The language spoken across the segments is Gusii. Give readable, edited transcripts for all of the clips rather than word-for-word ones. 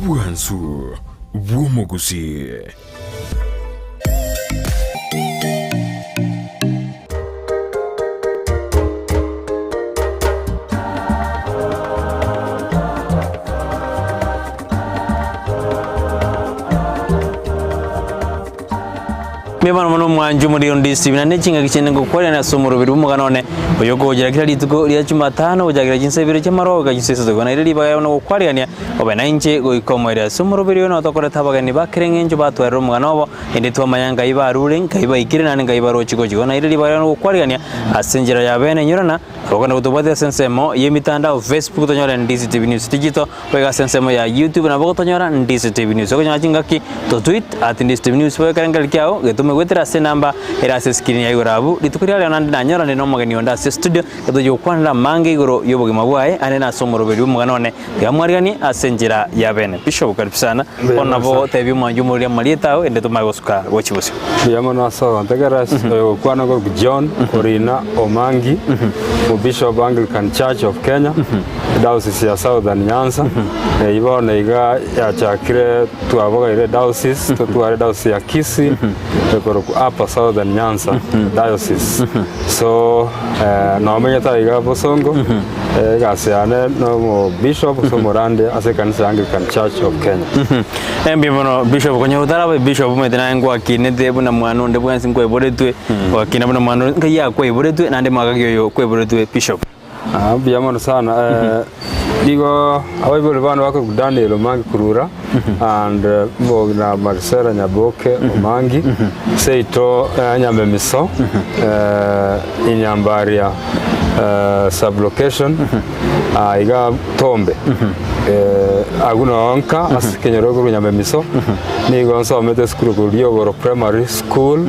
Obwansu bw'omogusii. Mbuya mono mono omwancho omoriri onde Stephen, naende chingaki chiane ngokwarerania ase omoroberi bw'omogano one, oyo okogochera kera rituko ria Jumatano gochakera chinsa ibere chi'amarogo goika chinsa isato. Igo naire ribaga riabo nogokwarerania obe nainche goika omoerio. Ase omoroberi oyo notokorete abageni ba kera eng'encho batwarire omogano obo, inde twamanya nkai barure, nkai baikire, naende nkai barochie gochia. Igo naire ribaga riabo nogokwarerania ase enchera ya bene inyorana, Okogenda gotobwatia ase ensemo y'emitandao Facebook tonyore Ndizi TV News Digital, boigo ase ensemo ya YouTube nabo gotonyora Ndizi TV News. Okonyora chingaki to tweet at Ndizi TV News boigo ekerengererio kiao getome goetera ase enamba ere ase escreen ya igoro abwo. Rituko ria rero naende nanyora nde nomogeni onde ase estudio getochia gokwanera amange igoro y'obogima bwaye ande nase omoroberi bw'omogano one. Tiga mwariganie ase enchera ya bene. Bishop karibu sana. Mbuya Bono nabo mono. gotebia omwanchi omoriri amarieta ao ende tomanye gosuka gochia bosio. Mbuya mono ase ogontegerera ase oyogokwana korwa John Orina Omangi, Omobishop Anglican Church of Kenya, Diocese ya Southern Nyanza. Eyio bono iga yachakire twabogaire ediocese, totware ediocese ya Kisii, ekorokwa Upper Southern Nyanza Diocese. So nomenyete aiga Bosongo, Egasi yane nomobishop gose omorande ase ekanisa ya Anglican Church of Kenya. Mbuya mono bishop konya otaraba bishop omanyete naye ngwakinete buna mwana onde bwensi nkwaiboretwe, ogakina buna mwana onde nkai akwaiboretwe naende mwaka ki oyo kwaiboretwe bishop? Ah, mbuya mono sana eh, nigo abaibori bane bakorokwa Daniel Omangi Kurura and eh, na Marcella Nyaboke Omangi, seito eh, Nyamemiso eh, Inyambaria Sub-location iga Tombe agwo noo nka ase ekenyoro korwa Nyamemiso nigo nsomete esukuru korwa Riogoro Primary School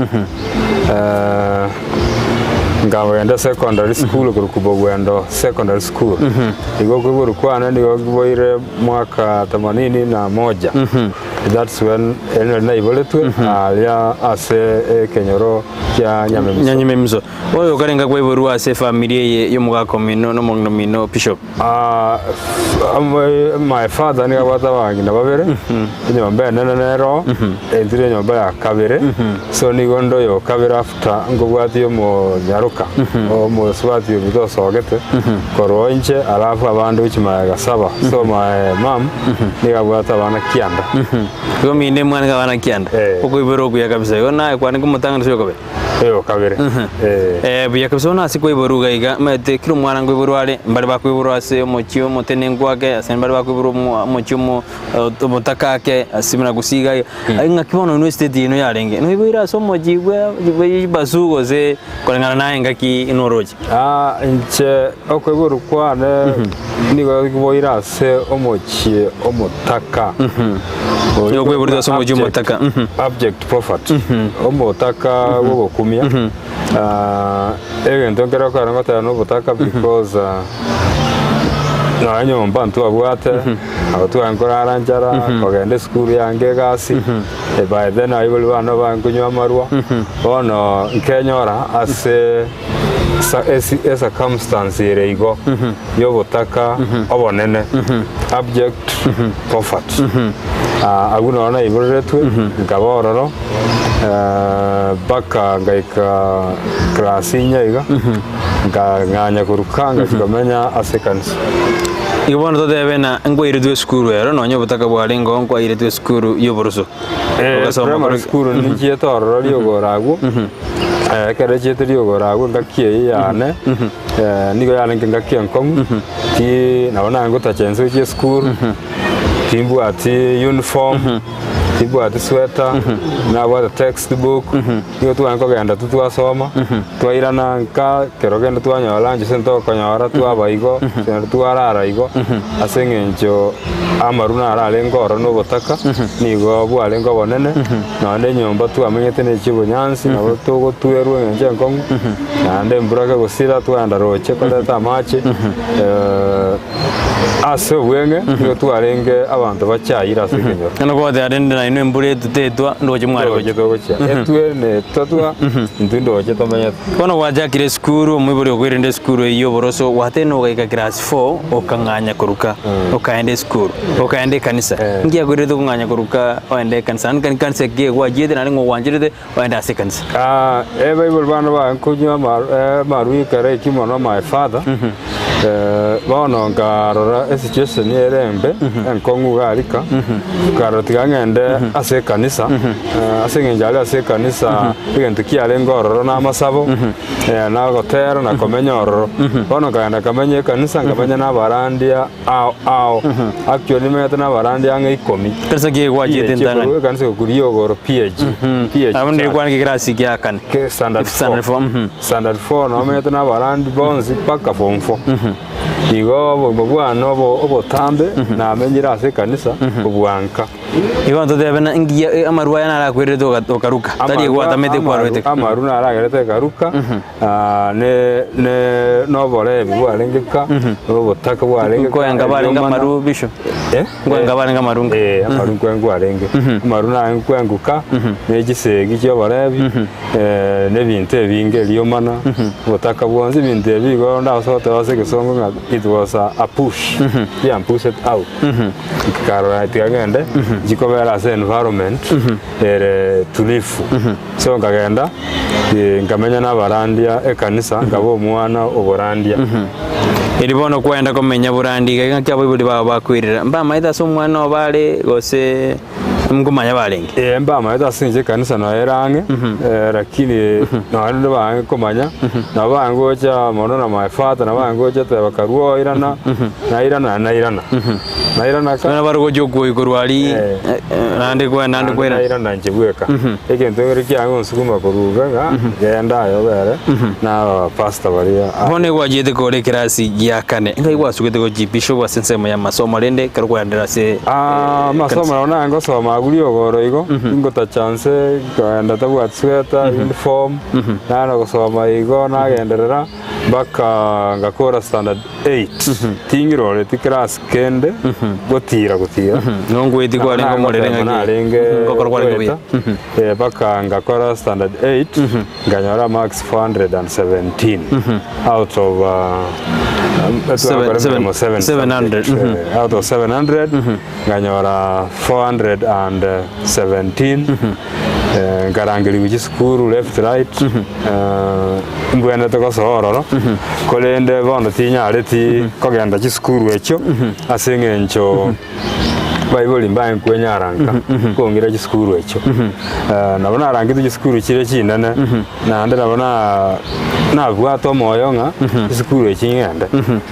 nkagenda secondary school korwa Bogwendo Secondary School. Igo okoiborwa kwane nigo nkoboire mwaka themanini na moja that's when eri nari naiboretwe aria ase ekenyoro kia Nyamemiso. Nyamemiso. Oyo okarenga kwaiborwa ase efamiri eye y'omogaka omino na omong'ina omino Bishop. Ah, f- my father nigo abwate abang'ina babere, enyomba enene nero, entire enyomba ya kabere, so nigo nde oyo kabere after nkobwatia omonyaroka, omosubati ominto osogete, korwa inche alafu abande gochia magega saba, so my mum nigo abwate abana kianda. Igo minde mwane abana kianda. Eh. Okoiborwa okuya kabisa. Igo naye kwane komotang'ani ase okobere. Oyo kabere. Eh. Eh, buya kabisa bono ase koiborwa iga iga, omanyete kera omwana nkoiborwa are, mbare bakoiborwa ase omochie omotenenku ake, ase mbare bakoiborwa omo omochie omo omotaka ake, ase buna gusii iga iga. Aye ng'aki bono inwe estate yaino yarenge? Noiboire ase omochie bwa bwa ebasu gose koreng'ana naye ngaki inwe oroche? Ah, inche okoiborwa kwane nigo nkoboire ase omochie omotaka. Nigo okoiborwa ase omochie omotaka, mhm. Abject poverty. Omotaka bw'ogokumia. Ah, egento nkere okogera ngoteba na obotaka because ah, nonya nyomba ntwabwate, nabo tware nkorara nchara, kogenda esukuru yange egasi, by then abaibori bane nabo bankonywa amarwa, bono nkenyora ase sa- esi- ecircumstance ere igo y'obotaka obonene, abject poverty. Ah, agwo noro naiboreretwe, nkaba ororo, mpaka ngaika class inye iga, nkang'anya koruka ngachia komenya ase ekanisa. Igo bono totebe ng'a nkwairetwe esukuru ero nonye obotaka bwarengeo nkwairetwe esukuru y'oboroso. Eh, Ogasoma primary korwa- school ninchiete ororo riogoro agwo, eh, ekero echiete riogoro agwo engaki eyio yane, eh, nigo yarenge engaki enkong'u, ti nabo naye ngotacha inse gochia esukuru, timbwati uniform, timbwati sweater, nabwate textbook, nigo twarenge kogenda tu twasoma, twairana nka, kero kende twanyora lunch ase ntokonyora twaba igo, kende twarara igo, ase eng'encho amaru naro arenge ororo na obotaka, nigo bwarenge obonene, naende enyomba twamenyete na echi'obonyansi, nabo togotwerwa eng'encho enkong'u, naende embura kegosira twagenda roche koreta amache, ase obweng'e nigo twarenge abanto bachayire ase ekenyoro. Bono goteba rende. na inwe embura etute etwa ndoche mware Ndoche gochia. togochia. Etwe ne etotwa, intwe ndoche tomenyete. Bono gwachakire esukuru, omoibori okoirende esukuru eyio oboroso, gwatena ogaika class four, okang'anya koruka, okaenda esukuru, okaenda ekanisa. Eh. Nki akoirete okong'anya koruka oende ekanisa? Naende kani kanisa ki gwachiete naende ng'o gwancherete oende ase ekanisa? Ah, ebaibori bane baye nkonywa amaru amaru ekero ekio mono my father, bono nkarora esituation ere embe, enkong'u iga rika, nkarora tiga ng'ende ase ekanisa, ase eng'encho aria ase ekanisa egento kiarenge ororo na amasabo, na ogotera na komenya ororo. Bono nkagenda nkamenya ekanisa, nkamenya na abarandia ao ao, actually nimenyete na abarandia ang'e ikomi. Kanisa ki gwachiete PAG, entang'ani? korwa ekanisa ekokuria igoro PAG, PAG Abwo church. ndikwana ekerasi gia kane. Ke standard Standard four. four, mhm. Standard four nomenyete na abarandi bonsi mpaka form four. Igo obogima bwane obo obotambe namenyire ase ekanisa obwanka. Igo ntotebe na ngiya eh, amarwa aya narakwererete oga- okaruka tari Amarwa- gwatamete amaru- kwarwete. Amaru naragerete ekaruka ah, ne ne noborebi bwarenge ka nobotaka bwarenge ka, Nkoenga barenge eriomana. amaru bishop. Eh? Nkoenga barenge amaru nka. Eh, amaru nkwengu arenge. Amaru naye nkwenguka, ne chisegi chioborebi, eh, na ebinto ebinge eriomana, obotaka bwonsi, ebinto ebi igo ndase goteba ase egesongo ng'a it was a a push, biampushed out. Nkarora tiga ngende, nchikobera ase environment ere tulifu. So nkagenda, eh, nkamenya na abarandia ekanisa, nkaba omwana oborandia. Erio bono kwenda komenya borandi iga ng'aki abaibori bao bakoirera, mbamaete ase omwana obo are gose nkomanya barenge? Ee, mbamaete ase eng'encho ekanisa noyo ere ang'e, eh, lakini nonye rende baange komanya, nabo baange gocha mono na my father, nabo baange gocha teba karue oirana, nairana nairana. Nairana ka Bono bare gocha okwoyia korwa aria Eh. naende kwenda naende naende kwairana. nairana inche bweka. Egento ekero kiange gonsukuma korwa iga ng'a genda aye obere na aba pastor baria aa. Bono egwachiete kore ekerasi gia kane, ngai gwasugete gochia bishop ase ensemo y'amasomo rende ekero kwaendire ase Ah, amasomo nabo naye ngosoma agwo riogoro igo, ingotacha nse kogenda tabwati sweta, uniform, naro gosoma igo nagenderera mpaka ngakora standard eight, ting'iroreti class kende gotira gotira. Nongweti kwarenge omorere ng'aki Narenge ngokora kwarenge buya. goeta, mpaka ngakora standard eight, nkanyora marks 417 out of Seven- seven- 700, out of 700 nkanyora 417 nkarangerigwa chisukuru left right mbwenerete gosoa ororo korende bono tinyareti kogenda chisukuru echio ase eng'encho baibori mbaye nkwenyara nka kong'ira chisukuru echio. Nabo narangete chisukuru chire chinene naende nabo na nabwate omoyo ng'a chisukuru echi ng'ende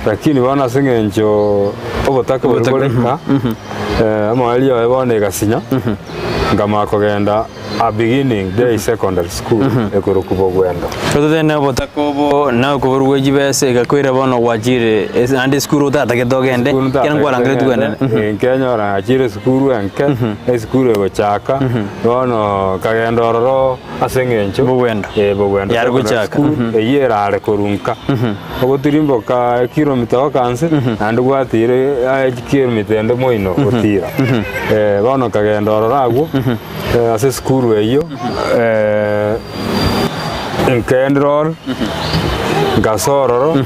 lakini bono ase eng'encho obotaka boria Obotaka, bore nka omoerio oye bono egasinya nkamanya kogenda A beginning day secondary school ekorokwa Bogwendo. Tototene obotaka obo na okoborwa gwe chibesa egakoira bono gwachire ase naende esukuru otatagete ogende Esukuru ekero nkwarangeretie ntatagete kogenda. ngende, nkenyora ngachire esukuru enke, esukuru egochaka, bono nkagenda ororo ase eng'encho Bogwendo. eh, Bogwendo Yare secondary gochaka, school, eyio erare korwa nka. Ogotirimboka ekilomita goka nse, naende gwatire aye chikilomita ende moino gotira. Bono nkagenda ororo agwo. Ase esukuru eyio nkaenroll, nkasoa ororo,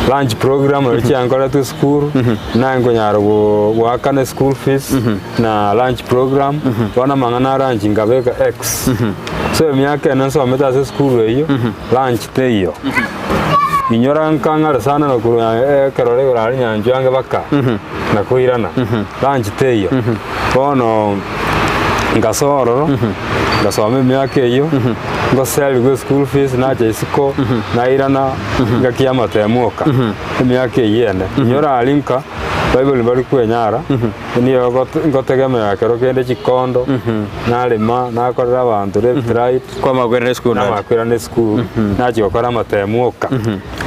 lunch program eria chiankoretwe esukuru, naye nkonyara goakana eschool fees na lunch program, bono amang'ana a lunch nkabeka X. So emiaka ene nsomete ase esukuru eyio, lunch teiyo. Inyora nkang'are sana na korwa ekerore igoro aria nyanchwa ange baka na koirana, lunch teiyo. Bono nkasoa ororo, ngasoma emiaka eyio, ngoserigwa eschool fees, nacha isiko, nairana engaki ya amatemu oka, emiaka eyio ene. Inyora aria nka, baibori mbari kwenyara, nigo got- ngotegemea ekero kende chikondo, narema, nakorera abanto left right, Kwamakwirana esukuru naende. namakwirana esukuru, nachia gokora amatemu oka.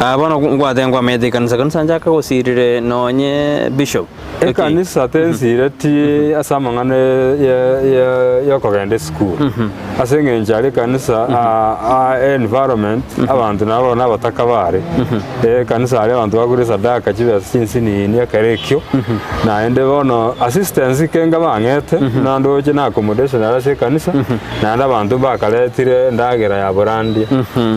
Ah, bono ngwate nkwamanyete ekanisa, kanisa nchaka gosirire nonye bishop. Ekanisa tensireti ase amang'ana ye- y'okogenda esukuru. Ase eng'encho aria ekanisa environment abanto nabo nabataka bare. Ekanisa aria abanto bakure esadaka chibesa chinsinini ekero ekio, naende bono assistance kenga bang'ete naende oche na accommodation aria ase ekanisa, naende abanto mbakaretire endagera ya borandia.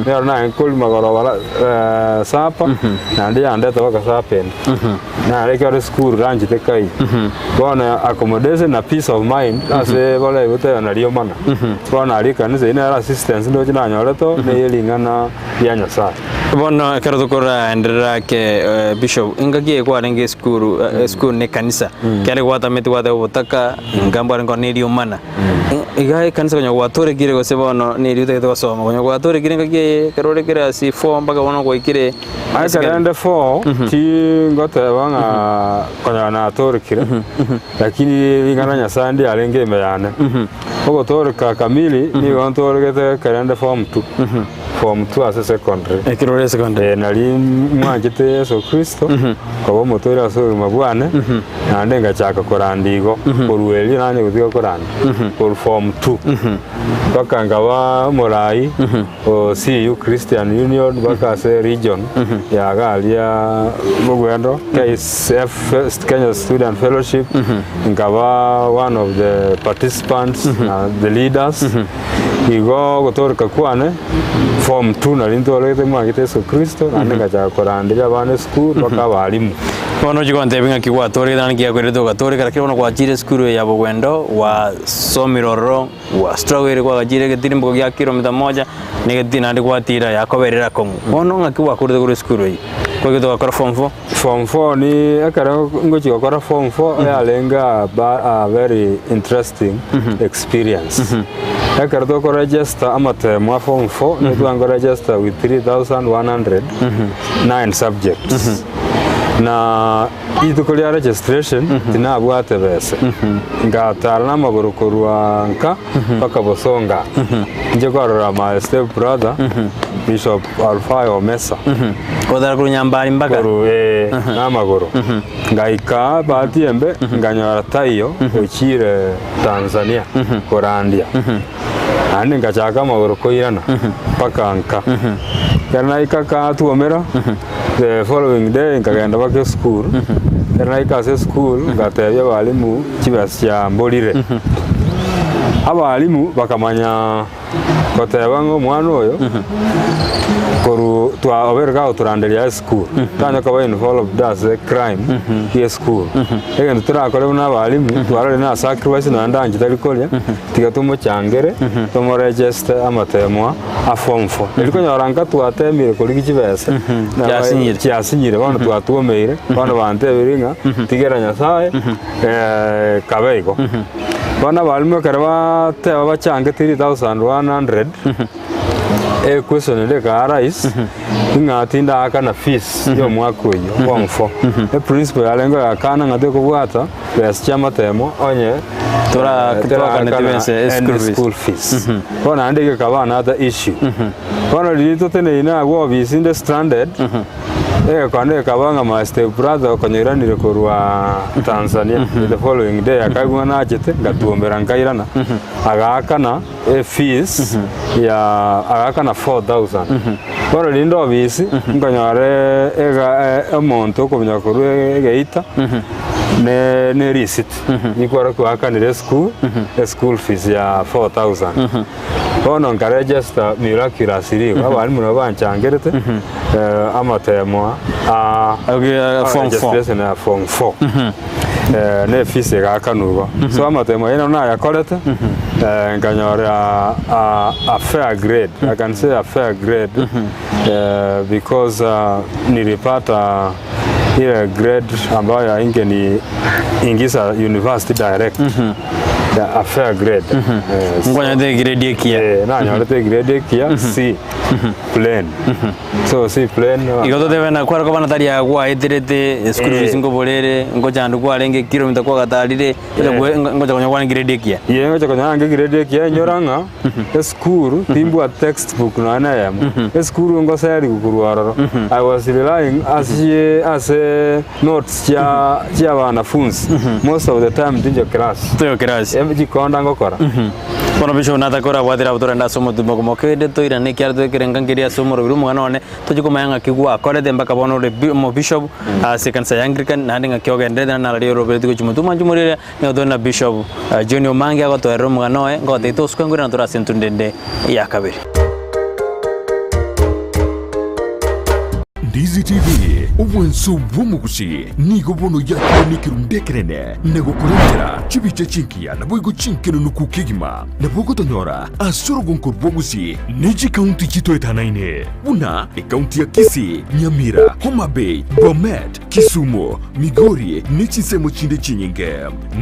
Nero naye nkorwa magoroba supper, naende yandeta mpaka supper ende. Nare ekero esukuru ranchete kai. Bono accommodation na peace of mind ase bare goteba nario mono. Bono aria ekanisa eyio nero assistance ndoche nanyorete oo neye ring'ana ria Nyasaye. Bono ekero tokoraenderera ake Bishop, engaki eye kwarenge esukuru, esukuru na ekanisa, ekero gwatamete gwateba obotaka, inga mbwarenge korora na eriomana. Iga ekanisa konya gwatorekire gose bono neri otagete gosoma, konya gwatorekire engaki eye ekero ore class four mpaka bono gwaikire Ekero inde four, tingoteba ng'a konyora natorekire, lakini ring'ana Nyasaye ndiarenge ime yane. Ogotoreka kamili nigo ntoregete ekero inde form two, form two ase secondary. Ekero ore secondary. Eh, nari mwanchete Yeso Kristo, koba omotoori ase obogima bwane, naende ngachaka koranda igo, korwa erio nanye gotiga koranda, korwa form two, mpaka nkaba omorai. O CU Christian Union mpaka ase region ya iga aria Bogwendo, KSF Kenya Student Fellowship, nkaba one of the participants na the leaders. Igo ogotoreka kwane form two nari ntoregete mwangete Yeso Kristo naende ngachaka koranderia abana esukuru mpaka abalimu. Bono ochia gontebia ng'aki gwatoregete naende nki giakoirete ogatoreka lakini bono gwachire esukuru eye ya Bogwendo gwasomire ororo. Gwastruggle kwagachire egetirimbogo gia kilomita moja, na egetiri naende gwatira yakoberera akong'u. Bono ng'aki gwakorete korwa esukuru eyio? Kwaigete ogakora form four? Form four ni ekero ngochia gokora form four yarenge a ba a very interesting experience. Ekero tokoregister amatemo a form four, nigo twankoregister with 3109 subjects. Na Rituko ria registration tinabwate bese, ngatara namagoro korwa nka mpaka Bosonga, inche kwarora my step brother Bishop Alfayo Omesa. Gotara korwa Nyambari mpaka? Korwa eh, namagoro. Ngaika bahati embe nkanyora taiyo ochire Tanzania korandia. Naende nkachaka amagoro koirana mpaka nka. Ekero naika Katwomera, the following day nkagenda mpaka esukuru, ekero naika ase esukuru ngatebia abalimu chibesa chiamborire. Abalimu bakamanya goteba ng'a omwana oyo korwa twa obeire kagotoranderia esukuru, tanya koba involved ase crime ya esukuru. Egento torakore buna abalimu, twarorire na sacrifice naende anchete tari koria, Tiga tomochangere, tomoregeste amateemwa a form four. Erio konyora nka twateemire korigia chibesa, na Chiasinyire. chiasinyire, bono twatwomeire, bono bantebirie ng'a tigera Nyasaye kabe igo. Bono abalimu ekero bateba bachange 3100, equestion ere eka arise, ng'a tindaakana fees ya omwaka oyio, form four. Eprinciple yarenge oyakana ng'a tekobwata. Besa chi'amatemo onye Tora- torakaneti besa ya any school fees. school fees. Bono naende gekaba another issue. Bono riria toteneine agwo ofisi inde stranded, egekone gekaba ng'a my step brother okonyoiranire korwa Tanzania the following day akaigwa ng'a nachete, ngatuomera nkairana, agaakana efees ya agaakana 4000. Bono riria inde ofisi, nkonyora ega omonto okominyoka korwa egeita, ne ne receipt nikwara kwakanire eschool eschool fees ya 4000 bono nkaregister miraculously igo abalimu nabo banchangerete eh, amatemo a Okay, form four. registration ya form 4 eh, ne fees egakanwa igo so amatemo aye nabo nayakorete eh, nkanyora a, a fair grade I can say a fair grade eh, because uh, nilipata Ile grade ambayo ingeni ingiza university direct. a fair grade. Eh, Nkonyorete egrade ekiya. eh, nanyorete egrade ekiya C plain. So C plain Igo totebe na kware koba natari gwaeterete eschool Eh. fees nkoborere, ngochandwa kwarenge kilomita kwagatarire, ngocha Eh. kwe- ngocha konya kwane grade ekiya. Ye ngocha konyora nge grade ekiya inyora ng'a esukuru timbwati textbook nonya na eyemo. Esukuru ngoserigwa korwa ororo. I was relying ase ase notes chia chia wanafunzi most of the time tincho class. Toyo class. Em chikonda ngokora. Bono bishop natakora abwatire abwo torende ase omotumo komokende toirane ekiara twekerenga nkeria ase omorobiri omogano one tochie komanya ng'aki gwakorete mpaka bono ore bi omobishop ase ekanisa ya Anglican naende ng'aki ogenderete naende nararia orobereti gochia motwe. Mwanche morire nigo tore na Bishop John Omange agotoerera omogano oye ngotebia tosuke nkoirana tore ase entunda ende ya kabere. Ndizi TV, obwanso bw'omogusi, nigo bono yakire nekerundu ekenene na gokorentera chibicha chingiya naboigo chinkenunuku kegima. Nabo ogotonyora ase orogonko rw'omogusi ne chikaunti chitoetanaine buna ekaunti ya Kisii, Nyamira, Homa Bay, Bomet, Kisumu, Migori ne chinsemo chinde chinyinge.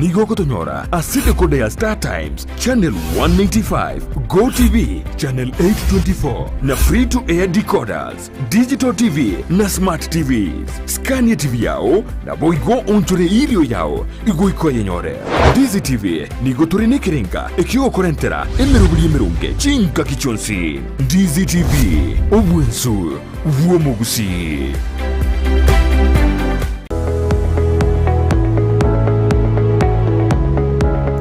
Nigo ogotonyora ase decoder ya Star Times, Channel 195, Go TV, Channel 824 na Free to Air decoders, Digital TV na Smart TVs. Skania TV yao naboigo onchore irio yao igoika oyenyore. Ndizi TV nigo tore nekerenga ekiogokorentera emeroberi emeronge chingaki chionsi. Ndizi TV, obwensu bw'omogusii.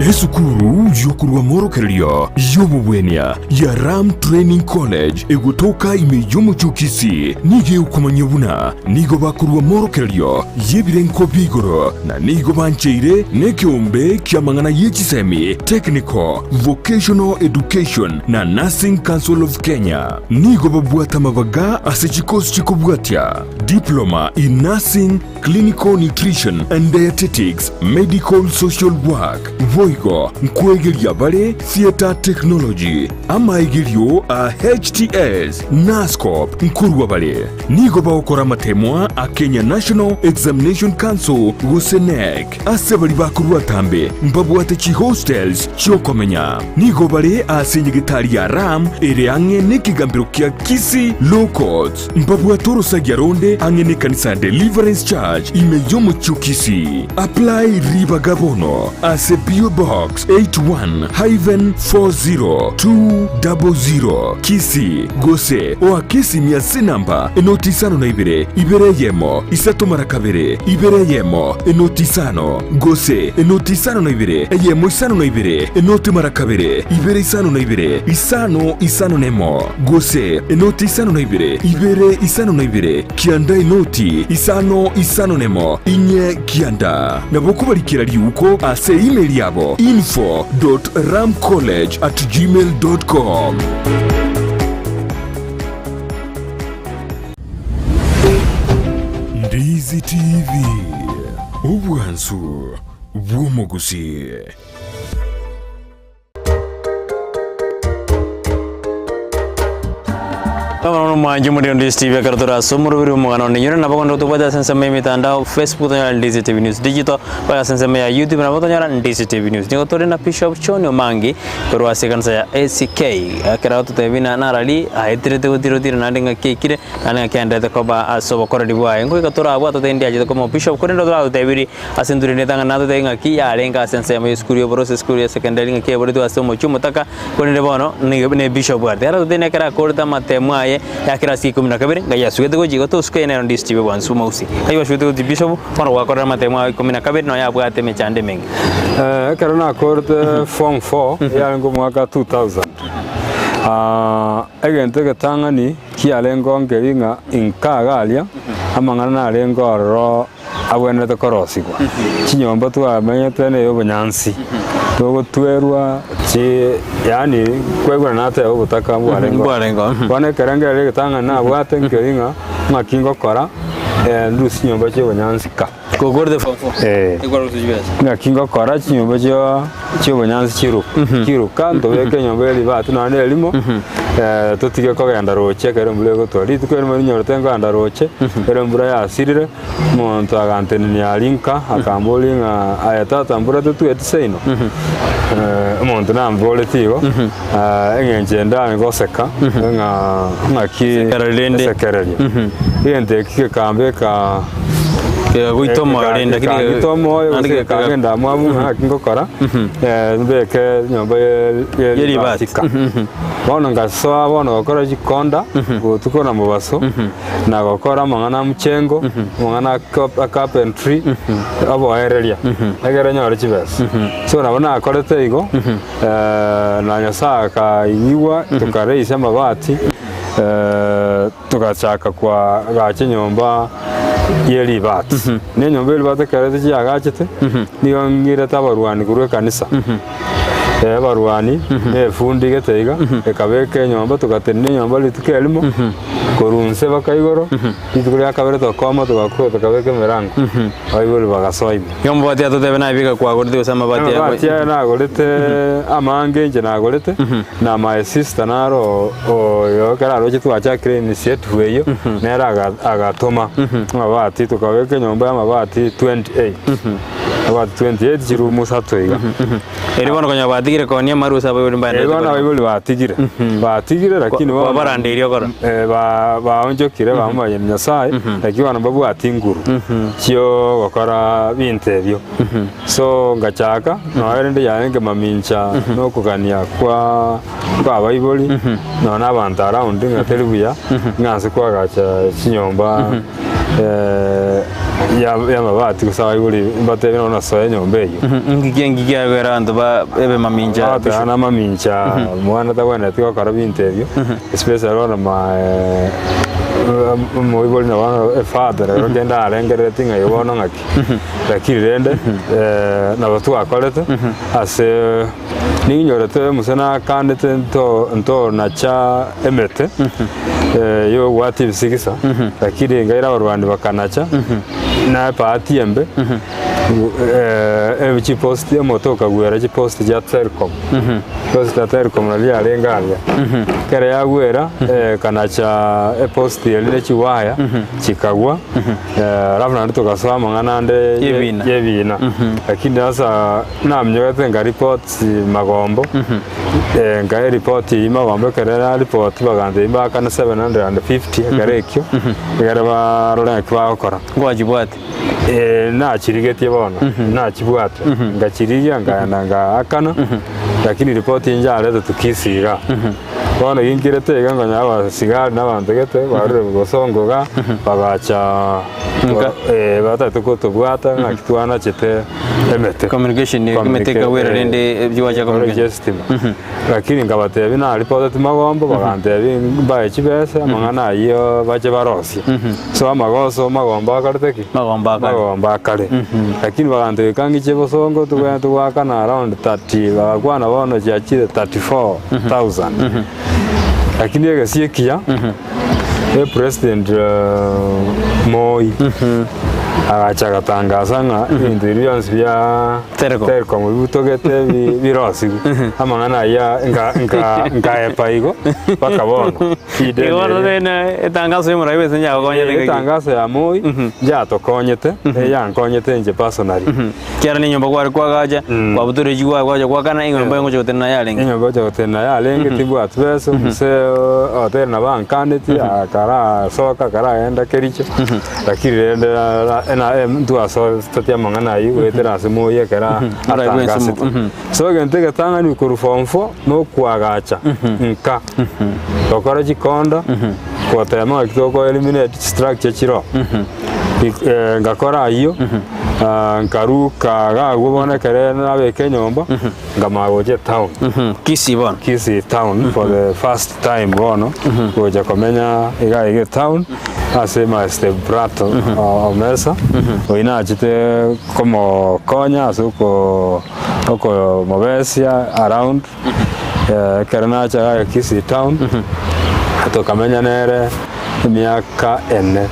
Esukuru y'okorwa amorokererio y'obobwenia ya Ram Training College egotoka ime y'omochie o Kisii nigo egokomanyia buna nigo bakorwa amorokererio y'ebirengo bia igoro na nigo bancheire nekeombe ki'amang'ana ye chisemi, Technical, Vocational Education na Nursing Council of Kenya. Nigo babwate amabaga ase chikosi chikobwatia, Diploma in Nursing, Clinical Nutrition and Dietetics, Medical Social Work, boigo nkwegeria bare Theatre Technology, amaegerio a HTS, Nurse-Corp nkorwa bare. Nigo bagokora amatemwa a Kenya National Examination Council gose KNEC. Ase baria bakorwa atambe mbabwate chihostels chi'okomenya. Nigo bare ase enyegetari ya Ram ere ang'e nekegambero kia Kisii Law Courts. Mbabwate orosagia ronde ang'e nekanisa ya Deliverance Church ime y'omochie o Kisii. Apply ribaga bono ase PO Box 81-40200 Kisii gose oake esimi ase enamba enoti isano na ibere, ibere eyemo, isato mara kabere, ibere eyemo, enoti isano, gose enoti isano na ibere, eyemo isano na ibere, enoti mara kabere, ibere isano na ibere, isano isano nemo, gose enoti isano na ibere, ibere isano na ibere, kianda enoti isano isano nemo, inye kianda. Nabo okobarikera riuko ase email yabo info dot ramcollege at gmail dot com. Ndizi TV, obwansu bw'omogusii. Bono omwanchi omorero Ndizi TV ekero tore ase omoroberi bw'omogano one inyore nabo kogenda gotobwate ase ensemo y'emetandao Facebook tonyora Ndizi TV News Digital mpaka ase ensemo ya YouTube nabo tonyora Ndizi TV News. Nigo tore na Bishop John Omangi korwa ase ekanisa ya ACK ekero agototebia buna narari aeterete gotira otire naende ng'aki aikire naende ng'aki aenderete koba ase obokoreri bwaye. Ngoika torabwate totebie ndiachete koba omobishop korende toragotebirie Ase intwe rende tang'ana natotebie ng'aki yarenge ase ensemo y'esukuru y'oboroso, esukuru ya secondary ng'aki yaboretwe ase omochie omotaka, korende bono nigo ne bishop arete. Aratotebie nekero akorete amatemo aye ya class ya ikomi na kabere, ngai asugete gochia igo tosuke nero ndisi chibe bwansu omogusii. Ngai gwasugete gochia bishop, bono gwakorire amatemo aye ikomi na kabere nonya abwate emechando emenge. Ekero nakorete form four, yarenge omwaka 2000, egento egetang'ani kiarenge nkeri ng'a inka iga aria, amang'ana narenge ororo abwenerete korosigwa. Chinyomba twamenyete na ey'obonyansi, togotwerwa chi yaani kwaigure nateba obotaka mbwarenge oo. Mbwarenge oo. Bono ekerengererio egetang'ani nabwate nkeri ng'a ng'aki ngokora ndusie chinyomba chia obonyansi ka. Gokorete form four. Eh. Ekware gotuchi besa. Ng'aki ngokora chinyomba chia chiobonyansi chiru chiruka ntobeke enyomba ya ribati nonya na erimo totige kogenda roche ekero embura egotwa. Rituko erimo rinyorete nkogenda roche, ekero embura yasirire, omonto agantenenia aria nka akamboria ng'a aye tata mbura totweti seino? Omonto namboreti igo, eng'encho ende are goseka ng'a ng'aki Esekereri rende. esekereria. Egento eki gekambeka Kegagoita omoyo rende lakini Gekangita omoyo naende gose geka- gekanga endamwamu ng'a naki ngokora, mbeke enyomba ye- ye Yeribati. ribatika. Bono ngasoa bono gokora chikonda, botuko na mobaso, na gokora amang'ana a mchengo, amang'ana a cop- a carpentry, oboereria, egere nyore chibesa. So nabo nakorete igo, na Nyasaye akaigwa, tokareisia amabati, Togachaka koagacha enyomba ye ribati. Na enyomba ye ribati ekero chiagachete, nigo ng'irete abarwani korwa ekanisa. Abarwani na efundi gete iga, ekabeka enyomba, togatenena enyomba rituko erimo, korwa inse mpaka igoro, rituko ria kabere tokoma togakwa tokabeka emerango, abaibori bagasoa ime. Igo amabati aya totebe naye biga kwagorete gose amabati aya Amabati aya nagorete amange inche nagorete na my sister naro oyo ekero aroche twachakire initiative eyio nere aga- agatoma amabati tokabeka enyomba ya amabati 28 amabati 28 chirumu isato iga. Erio bono konya batigire konia amaru ase abaibori mbaenderete Bono korema. abaibori batigire batigire lakini bono Kwabarandeirie okoro. ba- baonchokire bamomanyire Nyasaye lakini bono mbabwati nguru chiogokora binto ebio. So ngachaka nonya rende yarenge mamincha na okogania kwa kwa abaibori nonya na abanto around ng'a teri buya ng'a ase koagacha chinyomba ya y'amabati gose abaibori mbatebie nonya nasoe enyomba eyio. Ngiki ngiki kiagera abanto ba ebe mamincha Bagoteba na mamincha omwana tagwenereti gokora binto ebio especially bono ma omoibori na bono efather ero kende arengerereti ng'a igo bono ng'aki. Lakini rende nabo twakorete ase ninyorete mose nakandete nto ntonacha emete yogwatia ebisigisa lakini nkaira abarwani bakanacha na ebahati embe chipost omote okagwera chipost chia Telcom post ya Telcom naria yarenge aria ekero yagwera ekanacha epost eria ne chiwaya chikagwa. Alafu naende togasoa amang'ana ande ye- Y'ebina. y'ebina lakini sasa namnyogete nkaripoti magombo nkaeripoti eywo magombo ekero naripoti bagantebia mbakane 750 ekero ekio ekere barore ng'aki bagokora. Nkwachibwate. Nachirigetie bono, nachibwate, ngachirigia nkaenda ngaakana, lakini ripoti incharetete Kisii igaa. Bono ginkirete iga nkonyora abasigari na abanto gete barure bosongo iga, bagacha Nka. batagete kotobwata ng'aki twanachete emete. Communication emete ekagwera rende ebiwacha communication. Estima. Lakini nkabatebia naripoteti magombo, bagantebia mbae chibesa amang'ana ayio bache barosie. So amagoso magombo akarete ki? Magombo akare. Magombo akare. Lakini bagantebia kang'iche bosongo togende togoakana around 30 bagakwana bono chiachire 34,000. Lakini egesie ekiya, epresident Moi agacha agatangasa ng'a ebinto ebi bionsi bia Telecom. Telecom bibutogete bi- birosiwu amang'ana ayia nka- nka- nkaepa igo mpaka bono. Shida Igo bono ene ere. bene etangaso y'omorai bw'ense yagokonyete ngaki. Etangaso ya Moi yatokonyete, yankonyete inche personally. Kiara na enyomba kware kwagacha, kwabutora echio kwa- kwacha gwakana, enyomba engocha gotenena yarenge. Enyomba gocha gotenena yarenge tibwati besa, omosee hoteli nabo ankaneti akarasoka akaragenda Kericho, lakini rende ntwasotetie amang'ana aywo goetera ase Moi ekero Morai bw'ense atangasete. So egento egetang'ani korwa form four nokoagacha nka, gokora chikonda, gotema ng'aki toko eliminate chistructure chiroo. Ngakora ayio, nkaruka iga agwo bono ekere nabeka enyomba, nkamanya gocha etown. Kisii bono. Kisii town for the first time bono, gocha komenya iga iga etown, ase my step brother Omesa, oyio nachete komokonya ase oko okomobesia around, ekero nacha iga Kisii town, tokamenya nere emiaka ene.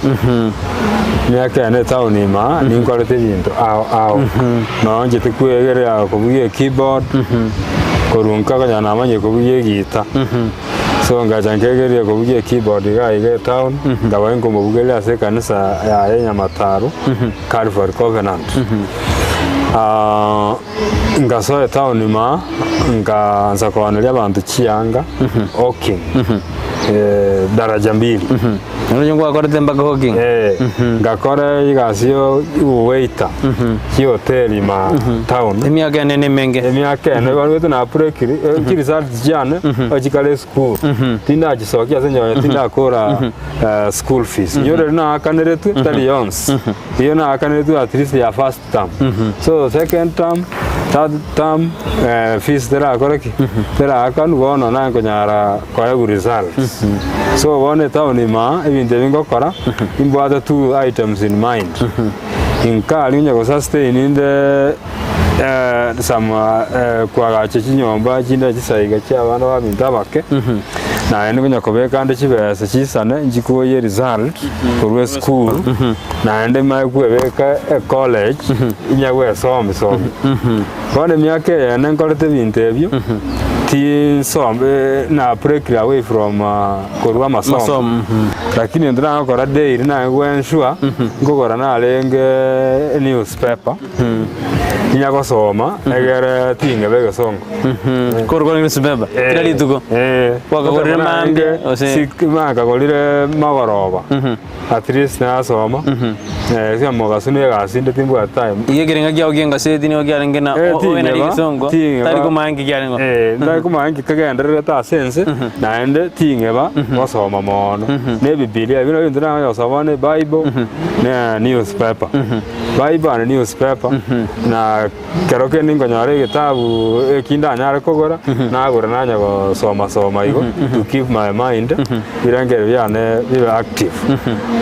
Emiaka ene etown ime aa ninkorete ebinto ao ao. Nonye nchete kwegerera kobugia ekeyboard, korwa nka konya namanyire kobugia egita. So ngacha nkegeria kobugia ekeyboard iga iga etown, nkaba nkomobugeria ase ekanisa yaye Nyamataro, Calvary Covenant. Ngasoa etown ime aa, nkaansa kooneria abanto chianga, hawking, daraja mbili. Nonya ngwakorete mpaka hawking? Eh, ngakora egasi yo obowaiter, chihoteli ime aa town. Emiaka ene nemenge. Emiaka ene barwete na purekiri, chiresults chiane ochikare esukuru, tindachisokia ase enchera tindakora school fees. Inche riria naakaneretwe tari yonsi, eyio naakaneretwe at least ya first term. So second term, third term, fees terakore ki? Teraakanwa bono naye nkonyara koegwa results. So bono etown ime aa, ebinto ebi ngokora, nimbwate two items in mind. Inka aria onye gosustain inde some koagacha chinyomba chinde chisaiga chia abana baminto abake, naende konya kobeka ande chibesa chisane nchikoyie result korwa esukuru, naende manye kwebeka ecollege inya gwesomi somi. Bono emiaka eye ene nkorete ebinto ebio, tinsom na break away from korwa amasomo. Amasomo, Lakini egento nagokora daily naye goensure, nkogora narenge newspaper, inya gosoma egere ting'eba egesongo. Korwa newspaper kera rituko. Kwakagorire mambia gose? Nakagorire magoroba at least nasoma ase omogaso na egasi inde timbwati time. Iga ekerenga kiao kia engaseti nigo kiarenge na Eh, obe na ting'eba, rigesongo ting'eba. tari komanya nki kiarenge oo. Eh, ntari komanya nki kegendererete ase ense naende ting'eba gosoma mono. Na ebibilia buna ebinto naganya gosoma ne ebible na newspaper. Bible and newspaper na kero kende nkonyora egetabu eki ndanyare kogora, nagora nanya gosoma soma igo to keep my mind birengererio biane bibe active.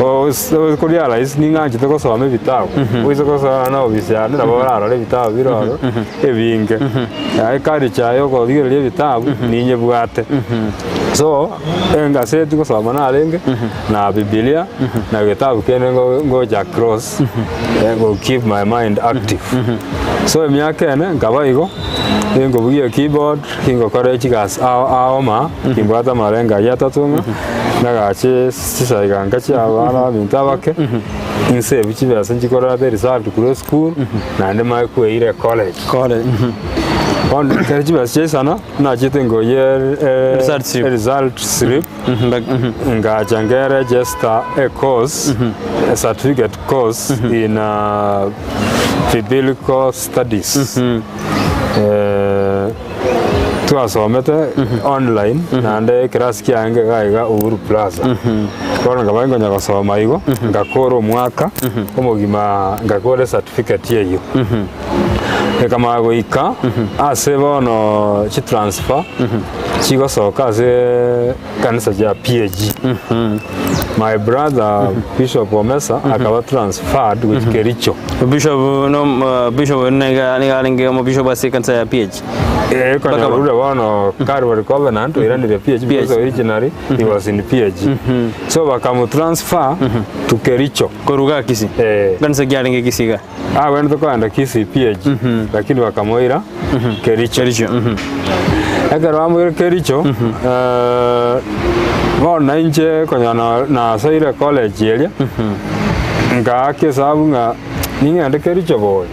Okorealize ning'anchete gosoma ebitabu, oise gosoa na ofisi yane nabo orarore ebitabu bire ororo ebinge. Eculture ya okorigereria ebitabu ninyebwate. So, engaseti gosoma narenge na bibilia na getabu kende ngocha across go keep my mind active. So emiaka ene nkaba igo, ninkobugia ekeyboard, ningokora chigasi ao ao ma, nimbwate amarengo ayio atato ng'a, nagache chisaiga nka chia abana baminto abake, insave chibesa nchikorora result korwa esukuru, naende manye kweira ecollege. College. Bono ekero chibesa chiaisana, nachete nkoyia Result slip. result slip, Ngacha ngeregister a course, a certificate course in biblical studies. Eh, twasomete online naende eclass kiange iga iga Uhuru Plaza. Bono nkaba nkonya gosoma igo, ngakora omwaka omogima ngakora ecertificate eyio. Ekamanya goika ase bono chitransfer chigosoka ase ekanisa chia PAG. My brother Bishop Omesa akaba transferred gochia Kericho. Bishop no uh, bishop niga niga arenge omo bishop ase ekanisa ya PAG. Eh, konya Bakaba. orure bono Calvary Covenant oiranire PAG because PAG. originally he was in PAG. So bakamutransfer to Kericho. Koruga Kisii. Eh, Kanisa kiarenge Kisii iga. Agwenerete kogenda Kisii PAG, lakini bakamoira Kericho. Kericho. mhm. Ekero bamoire Kericho, eh, bono na inche konya na- nasoire college eria, nkaaka esabu ng'a ning'ende Kericho bobe,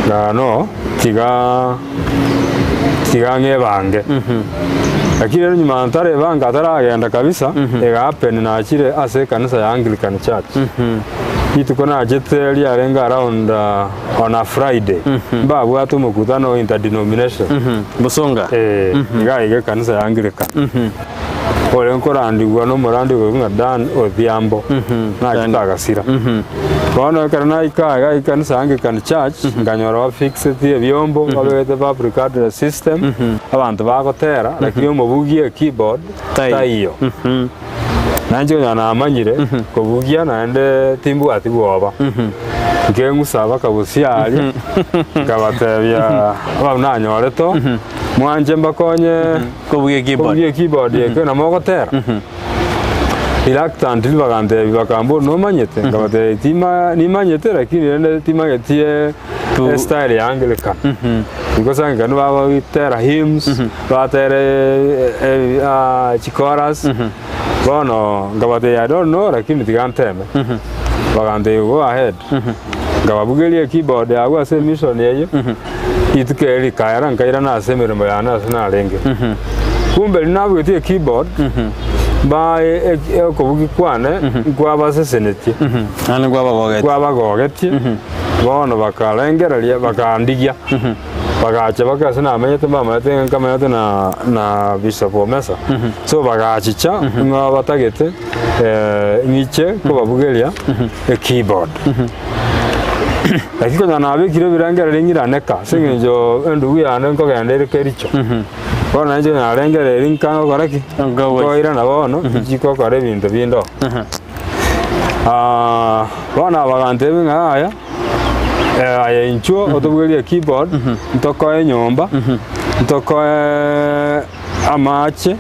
ng'a no, tiga tiga ng'ebange. Lakini ere nyuma ntarebanga ataragenda kabisa, ega happen nachire ase ekanisa ya Anglican Church. Rituko nachete riarenge around on a Friday, mbabwate omokutano o interdenomination. Bosonga. Eh, iga iga ekanisa ya Anglican. Ore nkorandigwa na omorandi okorokwa ng'a Dan Odhiambo, nachete agasira. Bono ekero naika iga ekanisa ya Anglican Church, nkanyora bafixeti ebiombo, babegete public address system, abanto bagotera, lakini omobugia ekeyboard Taiyo. taiyo. Nainche konya namanyire kobugia naende timbwati bwoba. Nkeng'usa bakabusia aria, nkabatebia abwo nanyorete oo, mwanche mbakonye Kobugia keyboard. kobugia ekeyboard eke nabo mogotera. Reluctantly bagantebia bakambora nomanyete? Nkabatebia tima nimanyete lakini rende timanyeti estyle ya Anglican. Because Anglican bagotera hymns, batera chichorus, bono nkabatebia I don't know lakini tiga nteme. Bagantebia go ahead. Nkababugeria ekeyboard abwo ase emission eyio, rituko eri rikaera nkairana ase emeremo yane ase narenge. Kumbe riria nabugetie ekeyboard, mbae okobugia kwane nkwabasesenetie, Naende nkwabagogetie. nkwabagogetie, bono bakarengereria bakandigia, bagacha baka ase namenyete mbamanyete ng'a nkamenyete na na Bishop Omesa. So bagachicha ng'a batagete ng'iche kobabugeria ekeyboard. Lakini konya nabekire ebirengererio ng'iraneka ase eng'encho endugu yane nkogenda ere Kericho. Bono nainche narengereiri nka ngokora ki? Nkogocha. Nkoirana bono nchie gokora ebinto binde oo. Bono aba bagantebia ng'a yaya, aye inchuo otobugerie ekeyboard, ntokoe enyomba, ntokoe amache,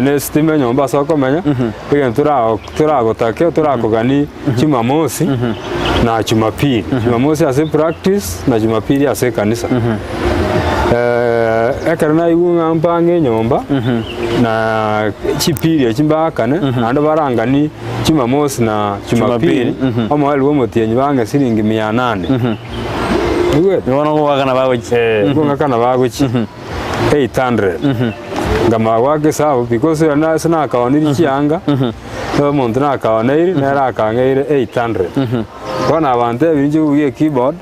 na esitima enyomba ase okomenya, egento tora toragotake torakoganie Jumamosi na Jumapili. Jumamosi ase epractice na Jumapili ase ekanisa. Ekero naigwa ng'a mpange enyomba, na chipili echi mbakane, naende baranganie Jumamosi na Jumapili, omoerio bwa omotienyi bang'e siringi mia nane. Oigwete? Bono ngogoakana bagochia. Eh, ngogakana bagochia. 800. Nkamanya goaka esabu because ere nase nakaonirie chianga, omonto nakaoneire nere akang'eire 800. Bono abanto ebinche kobugia ekeyboard,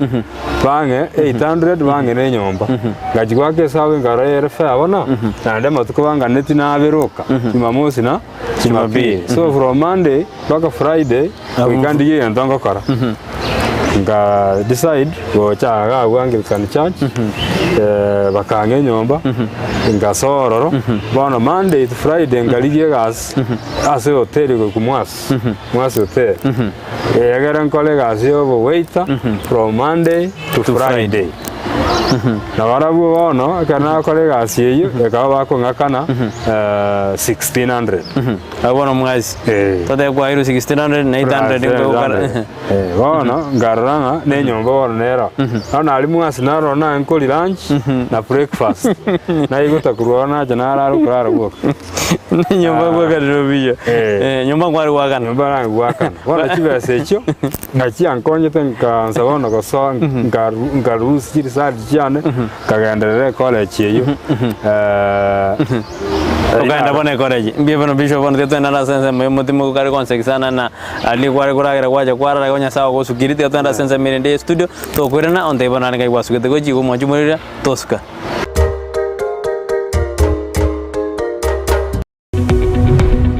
bang'e 800 bang'e na enyomba. Ngachia goaka esabu nkarora ere fair bono, naende amatuko banganeti nabere oka, jumamosi na jumapili. So from Monday mpaka Friday, goika ndigie egento ngokora. Nka decide gocha iga agwo Anglican Church, bakang'a enyomba, nkasoa ororo, bono Monday to Friday nkarigia egasi ase ehoteli goika Mwasi, Mwasi Hotel. Egere nkore egasi ya obowaiter from Monday to Friday. Na barabwo bono ekero nakora egasi eyio, ekaba bakong'akana 1600. Abwo bono mwasi. Eh. Totebe kwairwe 1600 na 800 nkogokara. Eh, bono nkarora ng'a na enyomba bono nero. Bono naria mwasi narora naye nkori lunch na breakfast. Naigota korwa ororo nacha narara okorara gwoka. Nyomba gwakanire buya. Eh. Eh, nyomba nkware gwakana. Nyomba naye gwakana. Bono chibesa echio ngachiankonyete nkaansa bono gosoa nkaru nkarusia chirisati chiane nkagenderera ecollege eyio. Okaenda bono ecollege. Mbuya bono bishop bono tiga twende ase ensemo ya omotimo kare gonseki sana na aria kware koragera gwacha kwarara igo Nyasaye ogosukirie tiga twende ase ensemo erende ya estudio tokoirana ontebie bono naende ngai gwasugete gochia igo omwanchi omorire tosuka.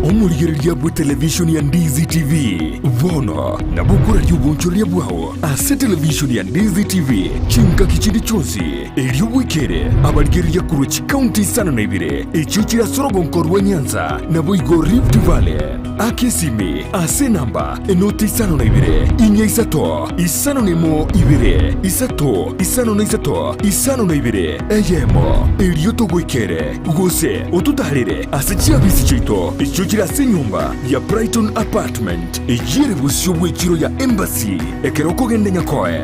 Omorigereria bwe televishoni ya Ndizi TV bono nabo okoraria obonchoreria bwao ase televishoni ya Ndizi TV chingaki chinde chionsi, erio bwekere abarigereria korwa chikaunti isano na ibere echio chire ase orogonko rwa Nyanza naboigo Rift Valley. Aka esimi ase enamba enoti isano na ibere, inya isato, isano na emo ibere, isato, isano na isato, isano na ibere, eyemo, erio togoikere, gose ototaarere ase chiabisi chiaito echio chire ase enyomba ya Brighton Apartment, eyio ere bosio bw'echiro ya Embassy ekero okogenda Nyakoe.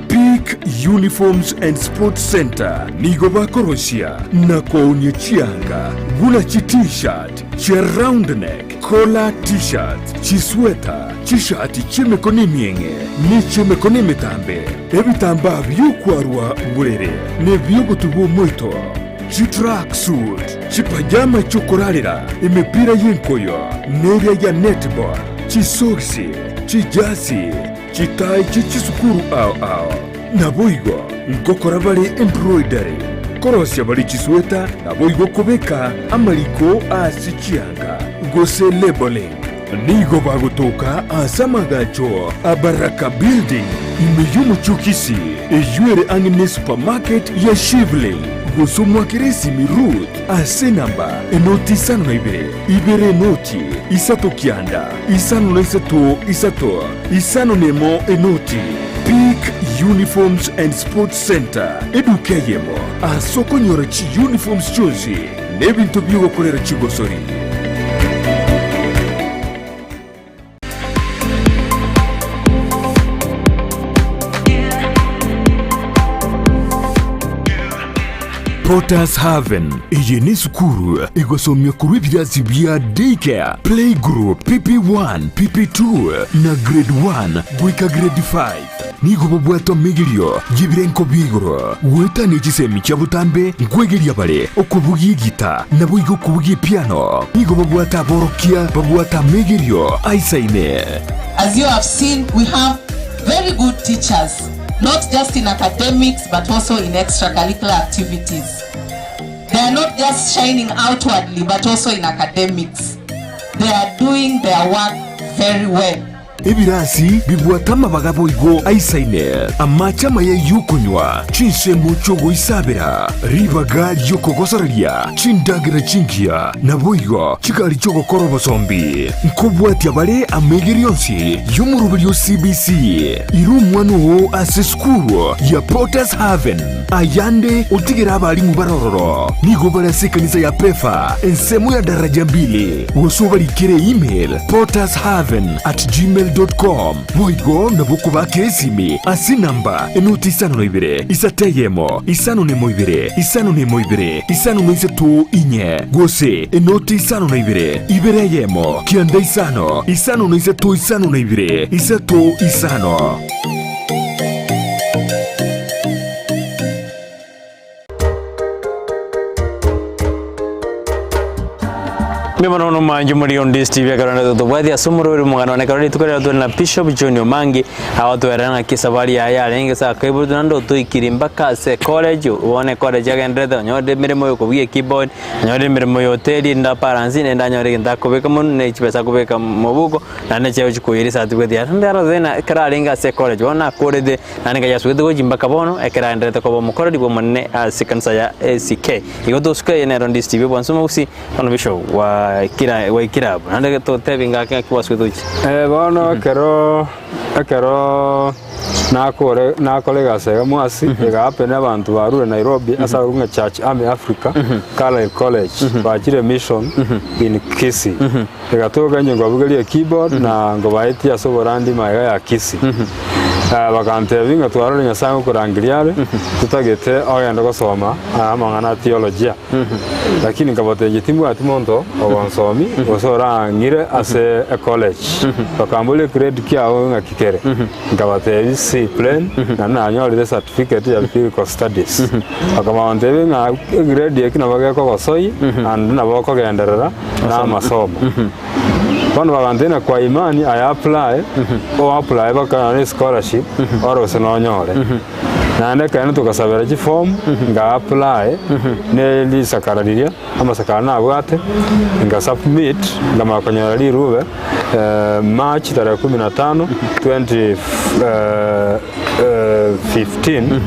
Peak Uniforms and Sports Centre nigo bakorosia na koonia chianga buna chi T-shirt, chia round neck, collar T-shirts, chisweta, chishati chi'emekono emieng'e ne chi'emekono emetambe, ebitambaa bi'okwarwa borere na ebi'ogotubwa omoito, chitracksuit, chipajama chi'okorarera, emepira y'enkoyo, neria ya netball, chisogisi, chijasi, Chitai chie chisukuru ao ao. Naboigo ngokora bare embroidery, korosia bare chisweta, naboigo kobeka amariko ase chianga, gose labeling. Nigo bagotoka ase amagacho a Baraka Building ime y'omochie o Kisii, eyio ere ang'e ne supermarket ya Shivling, gose omwakere esimi Ruth ase enamba enoti isano na ibere, ibere enoti, isato kianda, isano na isato isato. Isano nemo enoti, Peak Uniforms and Sports Centre, eduka eyemo ase okonyora chiuniforms chionsi. n'ebinto bi'ogokorera chigosori. Potter's Haven. Eye nesukuru egosomia korwa ebirasi bia Daycare, Playgroup, PP1, PP2 na Grade 1 goika Grade 5. Nigo bobwate omegerio y'ebirengo bia igoro, goetania chisemi chia botambe nkwegeria bare okobugia egita naboigo okobugia epiano. Nigo babwate aborokia babwate amegerio aisaine. As you have seen, we have very good teachers, not just in academics but also in extracurricular activities. They are not just shining outwardly but also in academics. They are doing their work very well. Ebirasi bibwate amabaga boigo aisaine, amache amaya y'okonywa, chinsemo chi'ogoisabera, ribaga ri'okogosoreria, chindagera chingiya, naboigo chigari chi'ogokora obosombi. Nkobwatia bare amaigerio onsi y'omoroberio o CBC. Ira omwana oo ase esukuru ya Potter's Haven. Ayande otigere abalimu bare ororo. Nigo bare ase ekanisa ya Pefa, ensemo ya daraja mbili, gose obarikere email pottershaven at gmail dot com. Boigo nabo okobakera esimi ase enamba enoti isano na ibere, isato eyemo, isano na emo ibere, isano na emo ibere, isano na isato inye, gose enoti isano na ibere, ibere eyemo, kianda isano, isano na isato isano na ibere, isato isano. Mbono no manju muri on this TV akarona totobwathi ase omorweri omogano one karora rituko rero tore na Bishop John Omangi agotwerera ng'aki esabari yaye yarenge ase akaiboretwe naende otoikiri mpaka ase college one college agenderete onyorire emeremo ya okobugia ekeyboard onyorire emeremo ya hoteli ende aparansi naende anyore egento akobeka monwe ne chibesa akobeka mobuko naende chiaye ochia koiyora esati naende arore ng'a ekero arenge ase college bono nakorete Naende ngai asugete gochia mpaka bono, ekero aenderete koba omokoreri bw'Omonene ase ekanisa ya ACK. Igo tosuke eye nero ndisiti bw'obwansu omogusii, bono bishop gwaikire gwaikire abwo. Naende totebi ngaki ngaki gwasugete gochia. Eh, bono ekero ekero nakore nakora egasi iga mwasi, egahappen abanto barure Nairobi ase akorokwa ng'a Church Army Africa, Carlisle College, bachire mission in Kisii. Egatoka inche nkobugeria ekeyboard na nkobaetia ase oborandi magega ya Kisii. Bakantebia ng'a twarorire Nyasae ngokorangeria are, totagete ogende gosoma amang'ana a theologia. Lakini nkabatebia inche timbwati monto ogonsomi gose orang'ire ase ecollege. Bakamboria egrade kiao ng'aki kere, nkabatebia C plain, naende nanyorire ecertificate ya biblical studies. Bakamanya gontebia ng'a egrade eki nabo gekogosoi naende nabo okogenderera. na amasomo. Bono bagantebia ng'a kwa imani aye apply, o apply bakonyora ne scholarship ore gose nonyore. Naende ekeene togasabera chiform, nga apply, ne risakara riria, amasakara nabwate, nga submit, nkamanya konyora rirube March tarehe kumi na tano 2015,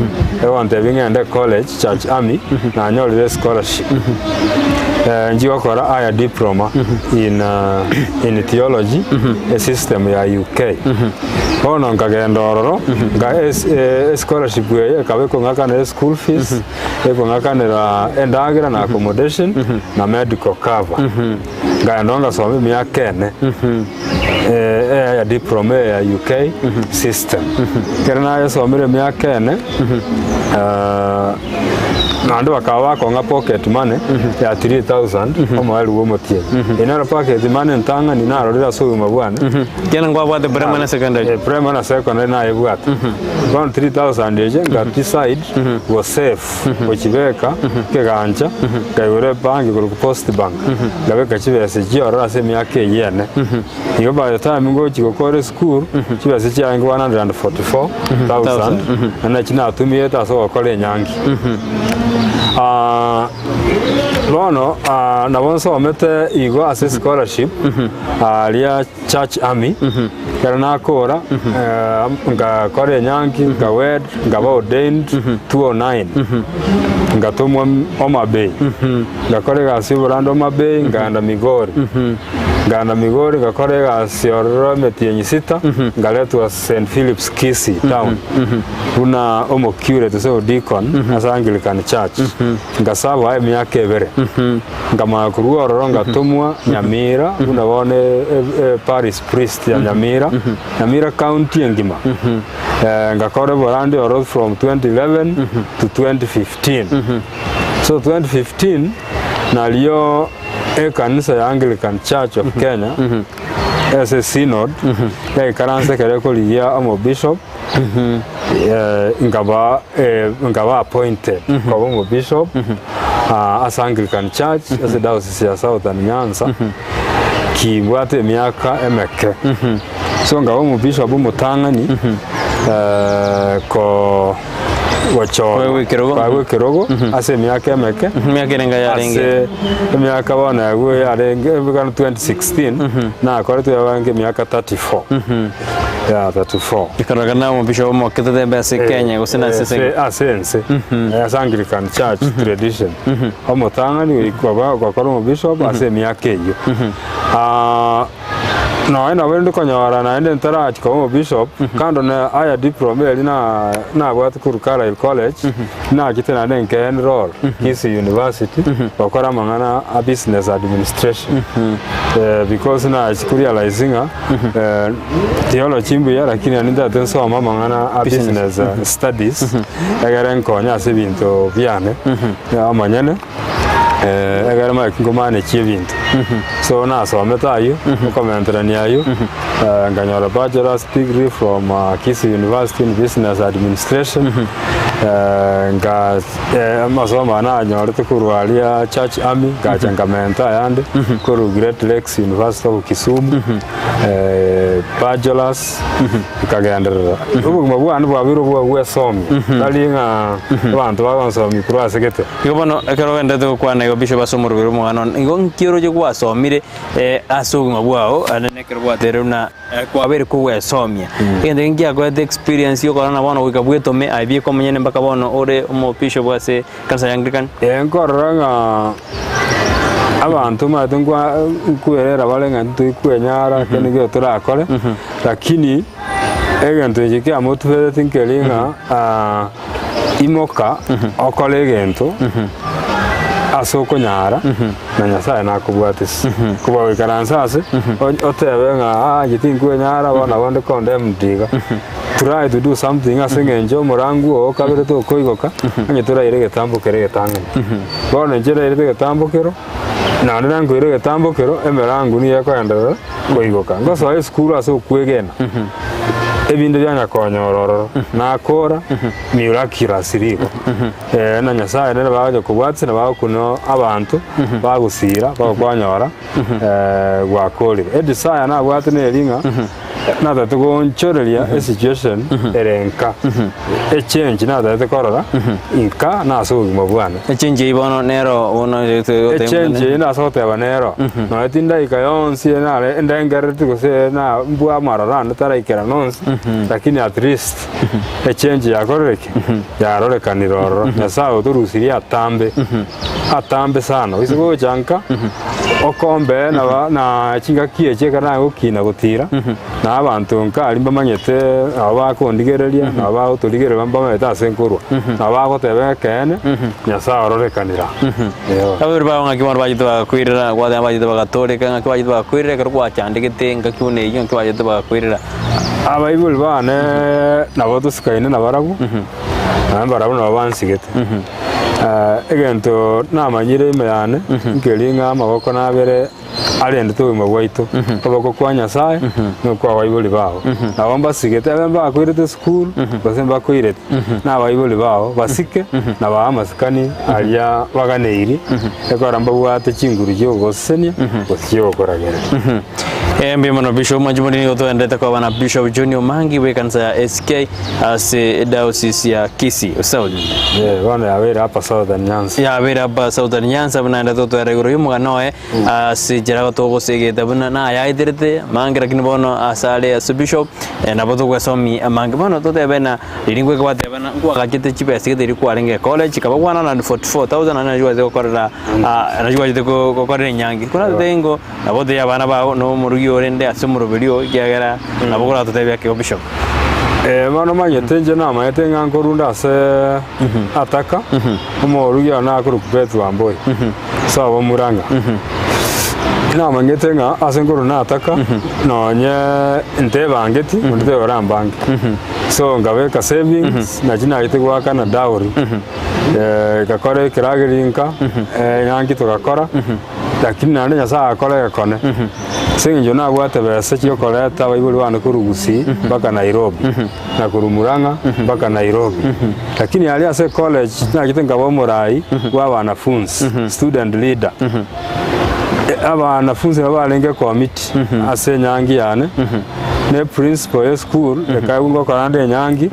egontebia ng'ende college Church Army, nanyorire escholarship. Nchie gokora higher diploma in in theology esystem ya UK. Bono nkagenda ororo, nka es escholarship eye ekaba ekong'akanera eschool fees, ekong'akanera endagera na accommodation, na medical cover. Nkaenda ororo ngasoma emiaka ene, higher diploma eye ya UK system. Ekero nayesomire emiaka ene, Naende bakaba bakong'a pocket money ya 3000 omoerio bw'omotienyi. Eye nero pocket money entang'ani narorire ase obogima bwane. Ekiagera nkwabwate primary na secondary. Eh, primary na secondary nayebwate. Bono 3000 eche nga decide go save gochibeka kegancha nkaigora ebank korwa Post Bank ngabeka chibesa echio ororo ase emiaka eyio ene. Igo by the time ngochia gokora esukuru, chibesa chiarenge 144,000, na nachi natumiete ase ogokora enyangi. Ah, bono ah, nabo nsomete igo ase scholarship aria Church Army, ekero nakora eh, ngakora enyangi, nkawed, nkaba ordained 2009, ngatomwa Homa Bay, ngakora egasi ya oboranda Homa Bay, nkaenda Migori. Nkagenda Migori ngakora egasi ororo emetienyi sita, nkaretwa St. Philip's Kisii town buna omocurate gose odeacon ase Anglican Church. Ngasaba aye emiaka ebere. Nkamanya korwa ororo ngatomwa Nyamira buna bono e parish priest ya Nyamira, Nyamira county engima. Ngakora oborandi ororo from 2011 to 2015. So 2015 nario ekanisa ya Anglican Church of Kenya ase synod yaikaransa ekero ekorigia omobishop nkaba nkaba appointed koba omobishop ase Anglican Church ase diocese ya Southern Nyanza kimbwate emiaka emeke. So nkaba omobishop omotang'ani ko gochorwa Koegwa ekerogo. koegwa ekerogo ase emiaka emeke Emiaka erenga yarenge. ase emiaka bono ego yarenge ebigano 2016 nakoretwe yabange emiaka 34 yeah 34 Ekarora na omobishop omoke totembe ase Kenya gose na ase Ase- ase ense ase Anglican Church tradition omotang'ani goikwa gokora omobishop ase emiaka eyio Ah, Nonya nabo rende konyora naende ntarachia koba omobishop, kando na aya diploma eria na nabwate korwa Carlisle College, nachete naende nke enroll Kisii University gokora amang'ana a business administration. Because nachia korealize ng'a theology mbuya lakini naende ntagete nsome amang'ana a business studies egere nkonye ase ebinto biane omonyene. Ekero mare nkomanechia ebinto, so nasomete aywo, okomenterania aywo, nkanyora bachelor's degree from Kisii University in business administration, nka amasomo aya nanyorete korwa aria Church Army, ngacha nkamenta ayande korwa Great Lakes University of Kisumu, bachelor's, nkagenderera. Obogima bwane bwabeire obwa gwesomia, tari ng'a abanto bagonsomia korwa ase gete. Igo bono ekero ogenderete gokwana igo Bishop ase omorweri omogano one, igo nki oroche gwasomire ase obogima bwao aande na ekero gwateire buna kwabeire kogwesomia. Egento eke nkiakoete experience yokorora ng'a bono goika bwetome aye bieka omonyene mpaka bono ore omobishop ase ekanisa ya Anglican. Ee, nkorora ng'a abanto omanyete nkwa nkwerera bare ng'a intwe toikwenyara ekero nigo torakore, lakini egento eke kiamotivereti nkeri ng'a Imoka okore egento ase okonyara, na Nyasae nakobwatisi. Kobua goikaransa ase otebe ng'a aa inche tinkwenyara bono nabo nde condemned iga. Try to do something ase eng'encho omorangu oo kabere tokoigoka, onye toraire egetambo kere egetang'ani. Bono inche nairete egetambo kero, naende nankoira egetambo kero, emerangu nigo ekoenderera koigoka. Ngosoa esukuru ase okwegena. Ebinto bianya konyora ororo, nakora miraculous igo. Eh, na Nyasaye nere bagocha kobwatisia na bagokuna abanto, bagosira, bagokwanyora eh, gwakorire. Edesire nabwate neri ng'a natagete goonchoreria esituation ere nka, echange natagete korora nka nase obogima bwane. Echange eyio bono nero bono Echange eyio nase goteba nero, nonya tindaika yonsi nare ndengerereti gose na mbua amaroro ande taraikerana onsi, lakini at least echange yakorire ki? Yarorekanire ororo. Nyasaye otorusirie atambe, atambe sana. Gose gocha nka, okombe naba na chingaki echi ekero nagokina gotira, na abanto nka aria mbamanyete nabo bakondigereria, nabo bagotorigereria mbamanyete ase nkorwa, nabo bagoteba ekeene, Nyasaye ororekanire aa. Eeh. Abaibori bao ng'aki bono bachete bagakoirera, gwateba bachete bagatoreka, ng'aki bachete bagakoirera ekero gwachandegete ngaki buna eyio, ng'aki bachete bagakoirera? Abaibori bane nabo tosikaine nabarabwo, naende barabwo nabo bansigete. Egento namanyire ime yane, nkeri ng'a amaboko nabere arendete obogima bwaito, okoboko kwa Nyasaye na okwa abaibori bao. Nabo mbasigete, abe mbakoirete esukuru, gose mbakoireti, na abaibori bao basike na bae amasikani aria baganeiri, ekero mbabwate chinguru chi'ogosesenia gose chi'ogokoragereria. Eh, mbuya mono Bishop Mwanchimori nigo toenderete koba na Bishop John Omangi bw'ekanisa ya SK ase diocese ya Kisii. Osauli. Eh, bono yabeire Upper Southern Nyanza. Yabeire Upper Southern Nyanza buna ende totwera igoro y'omogano oye ase enchera togosegeta buna nayaeterete amange lakini bono ase are ase Bishop eh, nabo togwesomi amange. Bono totebe na riria ngoika gwateba na nkwagachete chibesa gete riria kwarenge college ekaba 144,000 naende nario gwachete gokorera ah, nario gwachete go- gokorera enyangi. Koratotebi ngo Nabo tebia abana bao, na omorugi orende ase omoroberi oo, ekiagera nabo koratotebia ekego bishop. Eh, bono omanyete inche namanyete ng'a nkorunda ase ataka, omorugi one akorokwa Beth Wambui, sobo Murang'a. Namanyete ng'a ase nkorunda ataka, nonye ntebangeti, onde taiyo orambange. So nkabeka savings, nachi nachete goakana dowry, ngakora ekeragerio nka, enyangi togakora. Lakini naende Nyasae agakora egekone, ase eng'encho nabwate besa chi'okoreta abaibori bane korwa Gusii mpaka Nairobi, na korwa Murang'a mpaka Nairobi. Lakini aria ase ecollege nachete nkaba omorai bwa abanafunsi, student leader. Abanafunsi nabo barenge ekomiti ase enyangi yane, na eprinciple ya esukuru ekaigwa ngokora nde enyangi,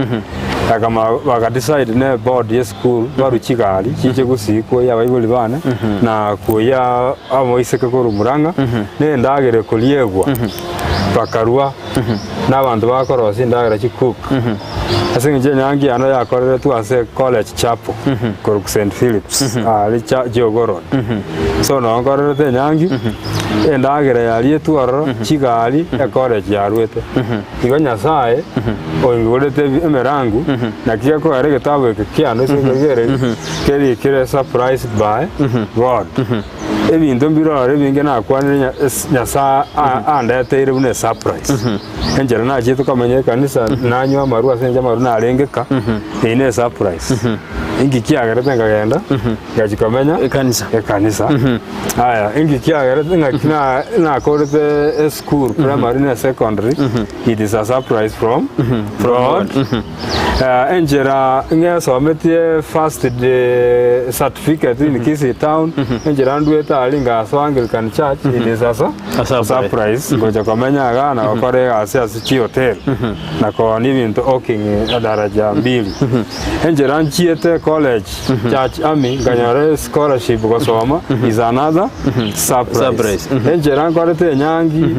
Bakama baka decide ne board ye school barwe chigari chiche gusii koyia abaibori bane na koyia amoiseke korwa Murang'a ne endagera ekoriegwa bakarwa na abanto bakorosia endagera chi cook ase eng'encho enyangi yane yakoreretwe ase college chapel korwa St Philips aria cha Jogoo Road so noo nkorerete enyangi endagera yarietwe ororo chigari ecollege yarwete. Igo Nyasae oingorete emerango, naki gekogera egetabu eke kiane ase ekerigererio kerikire Surprised by God. Ebinto mbire ororo ebinge nakwanire nya- es- Nyasae a- andeteire buna esurprise. Enchera nachiete komenya ekanisa nanywa amarwa ase enchera amarwa narenge ka, eyio ne esurprise. Inki kiagerete nkagenda, ngachia komenya Ekanisa. ekanisa. Aya, inki kiagerete ng'aki na- nakorete esukuru, primary na secondary, it is a surprise from from God. Eh, enchera ng'esometie first de certificate in Kisii town, enchera ndwete aria ngasoa Anglican Church, it is a su- A surprise. surprise ngocha komenya igaa na gokora egasi ase chihotel na koonia ebinto Oking daraja mbili. Enchera nchiete college Church Army nkanyora scholarship gosoma is another surprise. Surprise. Enchera nkorete enyangi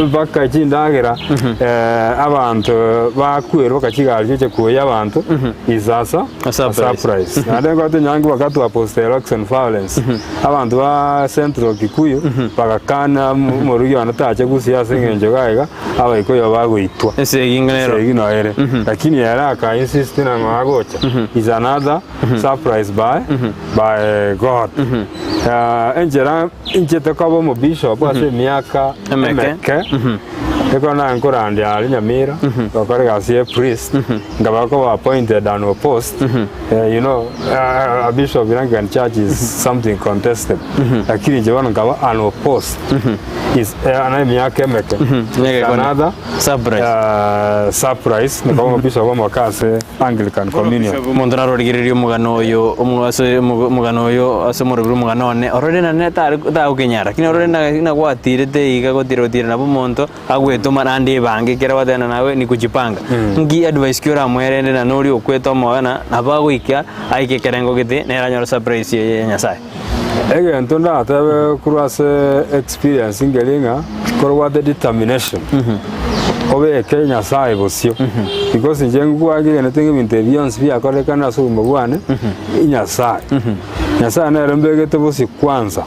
mpaka chindagera eh, abanto bakwerwa mpaka chigari chiche kuoyia abanto is a su- A surprise. surprise. Naende nkorete enyangi wakati wa post election violence abanto ba Central Kikuyu bagakana omorugi one tache gusii ase eng'encho iga iga Abaikoyo bagoitwa. Esegi ng'ina ero. Esegi no ere. Lakini ere aka insist ng'a agocha. Is another surprise by by God. Ah, enchera inchete koba omobishop ase emiaka Emeke. emeke. Ekero naye nkorandia aria Nyamira, gokora egasi ya priest, nkaba koba appointed and opposed. Eh, you know, ah, a bishop in Anglican Church is something contested. Lakini inche bono nkaba unopposed. Is eh, na emiaka emeke. Negekone. Another Surprise. uh, surprise nkoba omobishop omoka ase Anglican Communion. Omonto narorigereria omogano oyo omo- ase omo- omogano oyo ase omorobio omogano one orore nane tari tagokenyara lakini orore na nagwatirete iga gotira gotira nabo omonto agwetoma naende ebange ekero gwateba nawe ni kujipanga. Nki advice ki oramoe rende na noria okwete omoyo na nabo agoika aike ekerengo gete nere anyore surprise eye ya Nyasaye. Egento ndatebe korwa ase experience nkeri ng'a korobwate determination obeke Nyasaye bosio because inche nkwagegenete ng'a ebinto ebi bionsi biakorekana ase obogima bwane Nyasaye. Nyasaye nere mbegete bosio kwanza,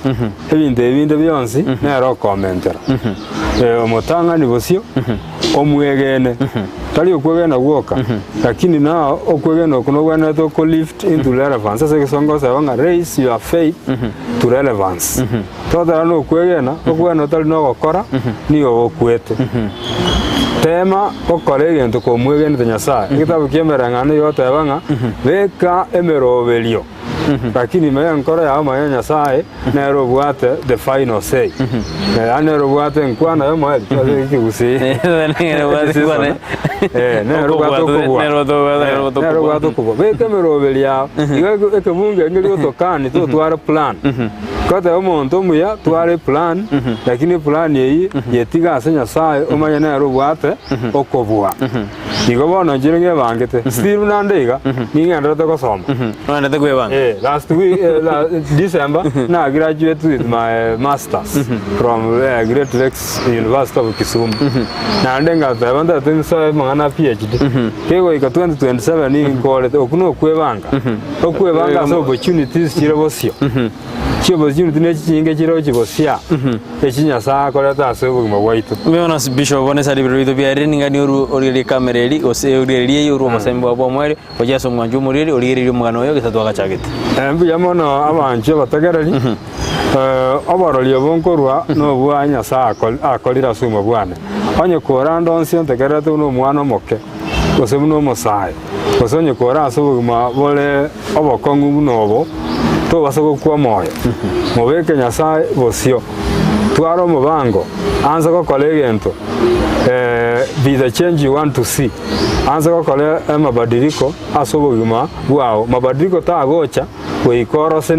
ebinto ebi binde bionsi nere okomentera. Omotang'ani bosio omwegene, tari okwegena gwoka, lakini nao okwegena okwo nogwenerete oko lift into relevance ase egesongo goseba ng'a raise your faith to relevance. Totara na okwegena, okwegena otari na ogokora nigo gokwete. Tema gokora egento komwegenete Nyasaye. Egetabu kia emereng'anio nigo egoteba ng'a beka emeroberio. Lakini ime y'enkoro yao manya Nyasae nere obwate the final say. Yaani nere obwate enkwana y'omoerio ase ekegusii. Nere obwate enkwana. Eh, nere obwate okobua. Nere obwate- nere obwate Eh, nere obwate okobua. Beka emeroberi yao. Igo eke- ekebunge ngeria otokani totware plan. Goteba omonto omuya tware eplan, lakini eplan eyio yetiga ase Nyasaye omanye nere obwate okobua. Igo bono inche ngebangete, still buna nde iga, ning'enderete gosoma. Ogenderete kwebanga. Eh, last week, eh, la, December, na graduate with my masters from eh, Great Lakes University of Kisumu. Naende ngateba ntagete nsoe amang'ana a PhD. Kegoika 2027 ninkorete, okwo nokwebanga. Okwebanga ase opportunities chire bosio. Chiopportunity ne chinyinge chire gochia bosia, echi Nyasae akoreta ase obogima bwaito. Mbuya mono Bishop bono ase ribero rito biarire ningani oru origererie ekamera eri gose origererie eye orwe obosembi bwao bwa omoerio gochia ase omwancho omoriri origererie omogano oyo gesa twagachagete. Mbuya mono abanchwa abategereri, oborori obo nkorwa nobwa Nyasae akorire ase obogima bwane. Onye korande onsi ontegererete buna omwana omoke, gose buna omosae, gose onye kore ase obogima bore obokong'u buna obo, tobasa gokwa omoyo. Mobeke Nyasae bosio. Twara omobango, ansa gokora egento, be the change you want to see. Ansa gokora amabadiliko ase obogima bwao. Mabadiliko tagocha goika orose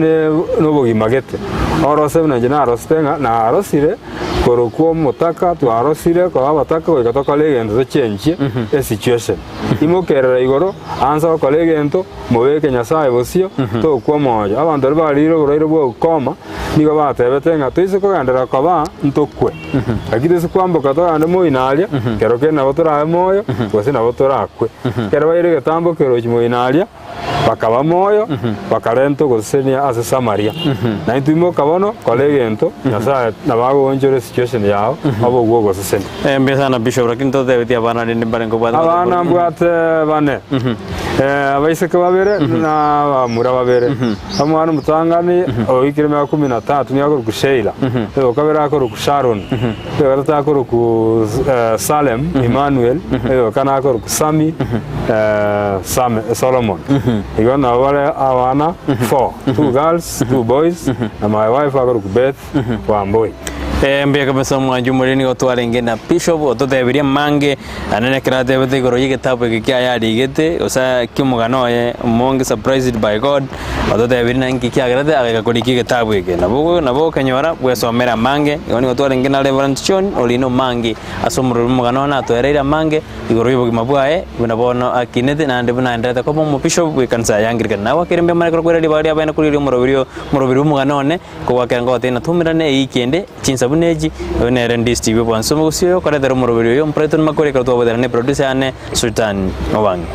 nobogima gete. Orose buna inche narosete ng'a narosire korokwa omotaka, twarosire koba abataka goika tokore egento tochenchie esituation. Imokerera igoro, ansa gokora egento, mobeke Nyasae bosio, tokwa omoyo. Abanto baria barire oborwaire bwa ukoma, nigo batebete ng'a toise kogenderera koba ntokwe. Lakini toise kwamboka togende moino aria, kero kende nabo torabe moyo, gose nabo torakwe. Ekero baire egetambo kerochie moino aria, bakaba moyo, bakarenta ogosesenia ase Samaria. Na intwe imoka bono, kora egento, Nyasae nabo agoonchora esituation yao, obe ogw'ogosesenia. Eh, mbuya sana Bishop, lakini totebetie abana rende mbare nkobwate Abana mbwate bane, eh, abaiseke babere na abamura babere. Omwana omotang'ani oikire emiaka kumi na tatu nigo akorokwa Sheila, oyo o kabere akorokwa Sharon, oyo o gatato akorokwa eh, Salem Emmanuel, oyo o kane akorokwa Sammy eh, Same, Solomon. Igo nabo bare abana four, two girls, two boys, na my wife akorokwa Beth Wambui. Eh, mbuya kabisa omwanchi omoriri nigo twarenge na bishop ototebirie amange naende nekero atebete igoro y'egetabu eke kiaye arigete gose ki'omogano oye omonge surprised by God ototebirie na inki kiagerete agaika korika egetabu eke. Nabo nabo okenyora bwesomere amange igo nigo twarenge na Reverend John Orina Omange ase omorori bw'omogano one atoereire amange igoro y'obogima bwaye buna bono akinete naende buna aenderete koba omobishop bw'ekanisa ya Anglican. Nabo akere mbuya mono ekero kwera ribaga riabaene korigereria omoroberi oo omoroberi bw'omogano one. Kogwakera ngogotebia natumerane eyiki ende, chinsa buna echi, oyo nere Ndisi TV obwansu omogusii oyo okoretera omoroberi oyo Brighton Makori ekero twabwaterana ne producer yane Sultan Obange.